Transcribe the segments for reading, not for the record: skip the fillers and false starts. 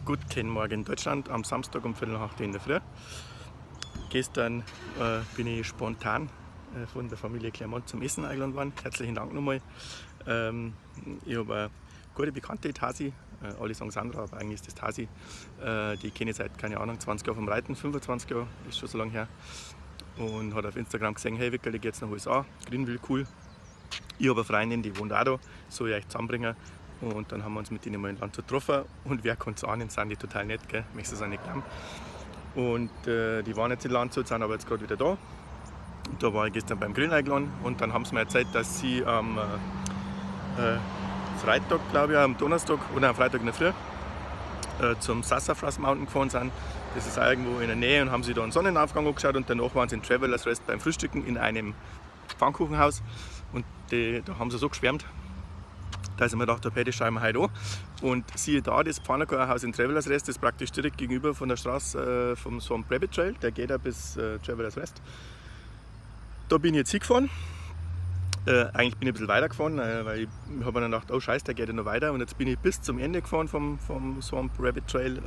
Guten Morgen Deutschland am Samstag um 8:15 in der Früh. Gestern bin ich spontan von der Familie Clermont zum Essen eingeladen worden. Herzlichen Dank nochmal. Ich habe eine gute Bekannte, Tasi. Alle sagen Sandra, aber eigentlich ist das Tasi. Die kenne ich seit, keine Ahnung, 20 Jahren vom Reiten, 25 Jahre, ist schon so lange her. Und hat auf Instagram gesehen, hey Wickerl, ich geh jetzt nach USA, Greenville, cool. Ich habe eine Freundin, die wohnt auch da, soll ich euch zusammenbringen. Und dann haben wir uns mit denen mal in Landshut getroffen. Und wer kann's ahnen, sind die total nett, gell? Möchtest du es auch nicht glauben. Und die waren jetzt in Landshut, sind aber jetzt gerade wieder da. Und da war ich gestern beim Grillen eingeladen und dann haben sie mir erzählt, dass sie am Freitag, glaube ich, am Donnerstag oder am Freitag in der Früh zum Sassafras Mountain gefahren sind. Das ist auch irgendwo in der Nähe und haben sich da einen Sonnenaufgang angeschaut und danach waren sie in Travelers Rest beim Frühstücken in einem Pfannkuchenhaus und da haben sie so geschwärmt, dass ich mir gedacht habe, hey, das schauen wir heute an. Und siehe da, das Pfannkuchenhaus in Travelers Rest ist praktisch direkt gegenüber von der Straße vom Swamp Rabbit Trail, der geht da bis Travelers Rest. Da bin ich jetzt hingefahren. Eigentlich bin ich ein bisschen weitergefahren, weil ich hab mir dann gedacht, oh Scheiße, der geht ja noch weiter. Und jetzt bin ich bis zum Ende gefahren vom Swamp Rabbit Trail.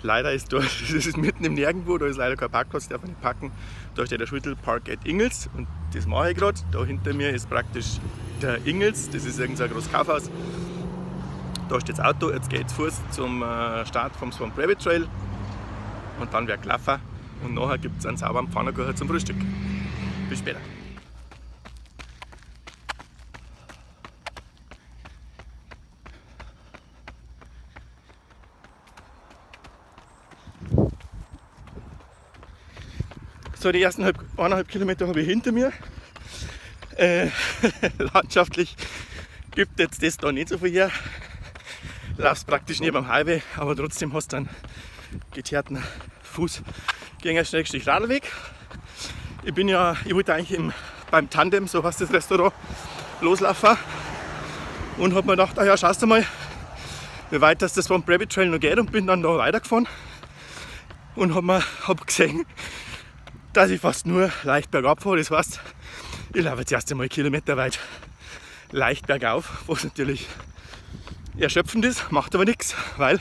Leider ist da, das ist mitten im Nirgendwo, da ist leider kein Parkplatz, darf man nicht parken. Da steht der Schüttel Park at Ingels und das mache ich grad. Da hinter mir ist praktisch der Ingels, das ist irgend so ein großes Kaufhaus. Da steht das Auto, jetzt geht's Fuß zum Start vom Swamp Rabbit Trail und dann wird gelaufen und nachher gibt's einen sauberen Pfannkuchen zum Frühstück. Bis später. So, die ersten eineinhalb Kilometer habe ich hinter mir. Landschaftlich gibt jetzt das da nicht so viel her. Laufst praktisch neben dem Highway, aber trotzdem hast du einen geteerten Fußgänger-Radweg. Ich wollte eigentlich beim Tandem, so heißt das Restaurant, loslaufen und hab mir gedacht, ah ja, schaust du mal, wie weit das vom Rabbit Trail noch geht und bin dann da weitergefahren und hab gesehen, dass ich fast nur leicht bergab fahre. Das heißt, ich laufe jetzt erst einmal kilometerweit leicht bergauf, was natürlich erschöpfend ist, macht aber nix, weil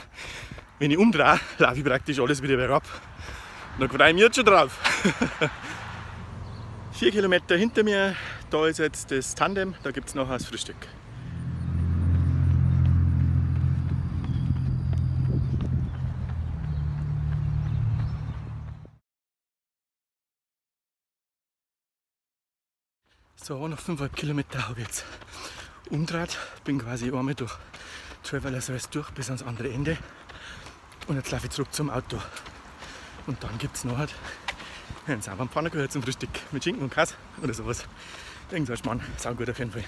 wenn ich umdrehe, laufe ich praktisch alles wieder bergab. Da freue ich mich jetzt schon drauf. 4 Kilometer hinter mir, da ist jetzt das Tandem, da gibt's noch das Frühstück. So, noch 5,5 Kilometer habe ich jetzt umgedreht. Bin quasi einmal durch Travelers Rest durch bis ans andere Ende. Und jetzt laufe ich zurück zum Auto. Und dann gibt's noch halt einen sauberen Pfannkuchen zum Frühstück mit Schinken und Käse oder sowas. Irgend so ein Schmarrn, saugut auf jeden Fall.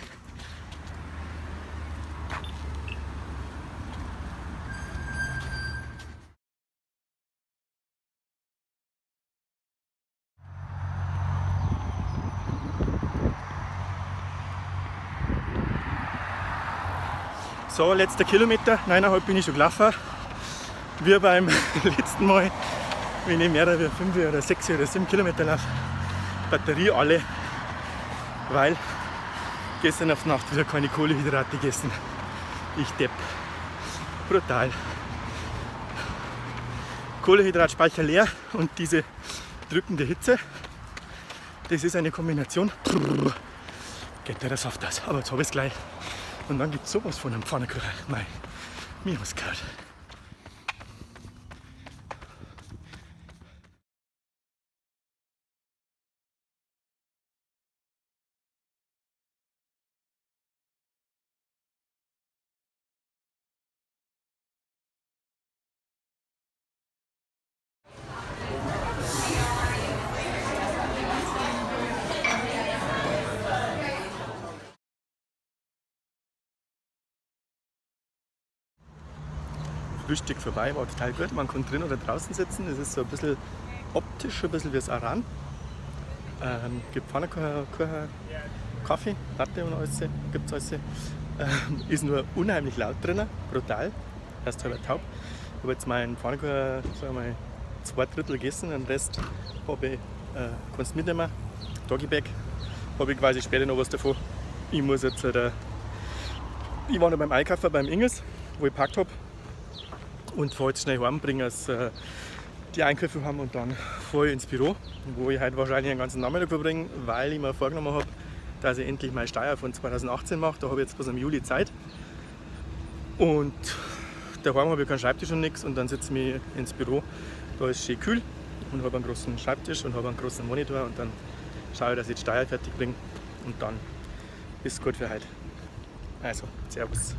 So, letzter Kilometer, 9,5 bin ich schon gelaufen. Wie beim letzten Mal, wenn ich mehr als 5 oder 6 oder 7 Kilometer laufe, Batterie alle, weil gestern auf Nacht wieder keine Kohlenhydrate gegessen. Ich depp. Brutal. Kohlehydratspeicher leer und diese drückende Hitze, das ist eine Kombination. Brrr, geht der Saft aus. Aber jetzt hab ich's gleich. Und dann gibt's sowas von einem Pfannkuchen. Mei, mir was gehört. Frühstück vorbei, war total gut. Man kann drin oder draußen sitzen. Das ist so ein bisschen optisch, ein bisschen wie das Aran. Gibt Pfannkuchen, Kaffee, Latte und alles, gibt's alles. Ist nur unheimlich laut drinnen, brutal. Erst halb taub. Ich hab jetzt meinen Pfannkuchen, sagen wir mal, 2/3 gegessen, den Rest hab ich kannst mitnehmen. Doggy Bag. Hab ich quasi später noch was davon. Ich muss jetzt, ich war noch beim Einkaufen beim Ingels, wo ich gepackt hab. Und fahre jetzt schnell heim, bringe es die Einkäufe heim und dann fahre ich ins Büro, wo ich heute wahrscheinlich den ganzen Nachmittag verbringe, weil ich mir vorgenommen habe, dass ich endlich meine Steuer von 2018 mache. Da habe ich jetzt bis im Juli Zeit. Und daheim habe ich keinen Schreibtisch und nichts und dann setze ich mich ins Büro. Da ist schön kühl und habe einen großen Schreibtisch und habe einen großen Monitor und dann schaue ich, dass ich die Steuer fertig bringe und dann ist gut für heute. Also, Servus.